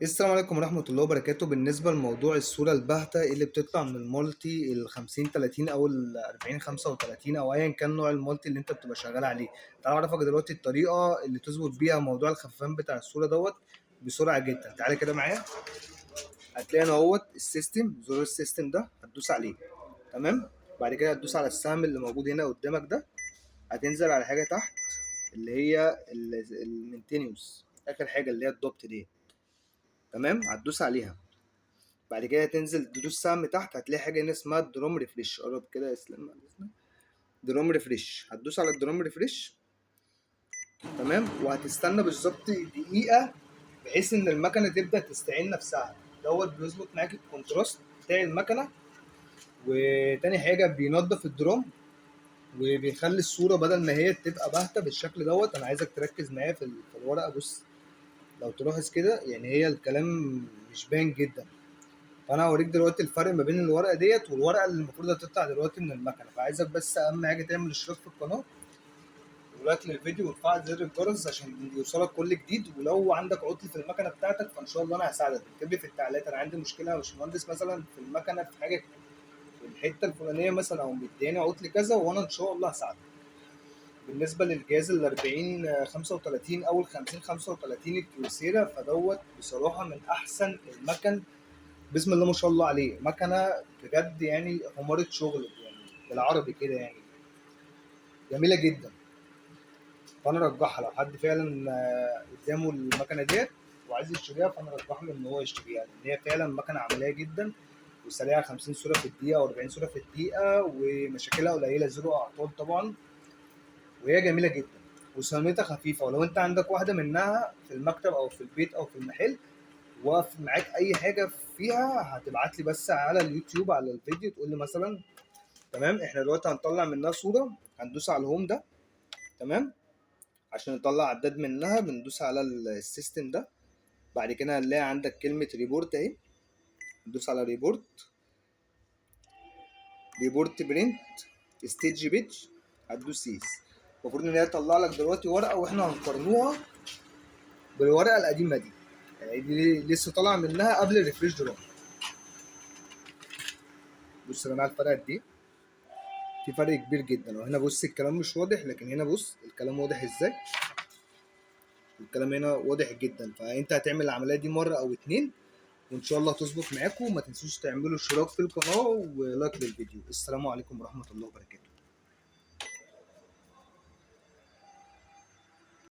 السلام عليكم ورحمة الله وبركاته. بالنسبة لموضوع الصورة الباهتة اللي بتطلع من ال Multi ال 50 30 أو ال 40 35 أو أيا كان نوع ال Multi اللي أنت بتبقى شغال عليه، تعالى أعرفك دلوقتي الطريقة اللي تظبط بيها موضوع الخففان بتاع الصورة دوت بسرعة جدا. تعالى كده معايا، هتلاقي هنا اهوت ال system، زرار ال system ده هتدوس عليه، تمام؟ بعد كده هتدوس على السهم اللي موجود هنا قدامك ده، هتنزل على حاجة تحت اللي هي ال maintenance، آخر حاجة اللي هي الضبط دي، تمام؟ هتدوس عليها. بعد كده تنزل تدوس سهم تحت، هتلاقي حاجة هنا اسمها drum refresh. قرب كده يا اسلام، drum refresh، هتدوس على ال drum refresh، تمام؟ وهتستنى بالظبط دقيقة بحيث ان المكنه تبدا تستعين نفسها. دوت بيظبط معاك ال contrast بتاع المكنه، وتاني حاجة بينظف ال drum وبيخلي الصورة بدل ما هي تبقى باهته بالشكل دوت. انا عايزك تركز معايا في الورقة. بص لو تلاحظ كده، هي الكلام مش باين جدا، فانا هوريك دلوقتي الفرق ما بين الورقة ديت والورقة اللي المفروض هتطلع دلوقتي من المكنه. فعايزك بس اهم حاجة تعمل اشتراك في القناة ولايك للفيديو وتفعل زر الجرس عشان يوصلك كل جديد. ولو عندك عطل في المكنه بتاعتك فان شاء الله انا هساعدك. اكتب لي في التعليقات انا عندي مشكلة يا باشمهندس مثلا في المكنه في حاجة في الحتة الفلانية مثلا، او مدياني عطل كذا، وانا ان شاء الله هساعدك. بالنسبة للجهاز ال 40 35 او ال 50 35 الكيوسيرا، فدوت بصراحة من احسن المكن، بسم الله ما شاء الله عليه، مكنه بجد حمارة شغل بالعربي كده، جميلة جدا. فانا ارجحها لو حد فعلا قدامه المكنه ديت وعايز يشتريها، فانا ارجح له ان هو يشتريها، لان هي فعلا مكنه عملية جدا وسريعة، 50 صوره في الدقيقة او 40 صوره في الدقيقة، ومشاكلها قليله، زيرو اعطال طبعا، وهي جميلة جدا وصيانتها خفيفة. ولو انت عندك واحدة منها في المكتب او في البيت او في المحل واقف معاك اي حاجة فيها، هتبعت لي بس على اليوتيوب على الفيديو تقول لي مثلا، تمام؟ احنا دلوقتي هنطلع منها صوره، هندوس على ال home ده، تمام؟ عشان نطلع عداد منها بندوس على ال system ده. بعد كده هنلاقي عندك كلمة report اهي، ندوس على report، report print stage page، هتدوس yes. المفروض ان هي تطلع لك دلوقتي ورقة، واحنا هنقارنوها بالورقة القديمة دي، دي لسه طالعه منها قبل ال refresh drum. بص يا جماعة الفرق قد ايه، في فرق كبير جدا. وهنا بص الكلام مش واضح، لكن هنا بص الكلام واضح ازاي، الكلام هنا واضح جدا. فانت هتعمل العملية دي مرة او اتنين وان شاء الله تظبط معاكم. وما تنسوش تعملوا اشتراك في القناة ولايك للفيديو. السلام عليكم ورحمة الله وبركاته.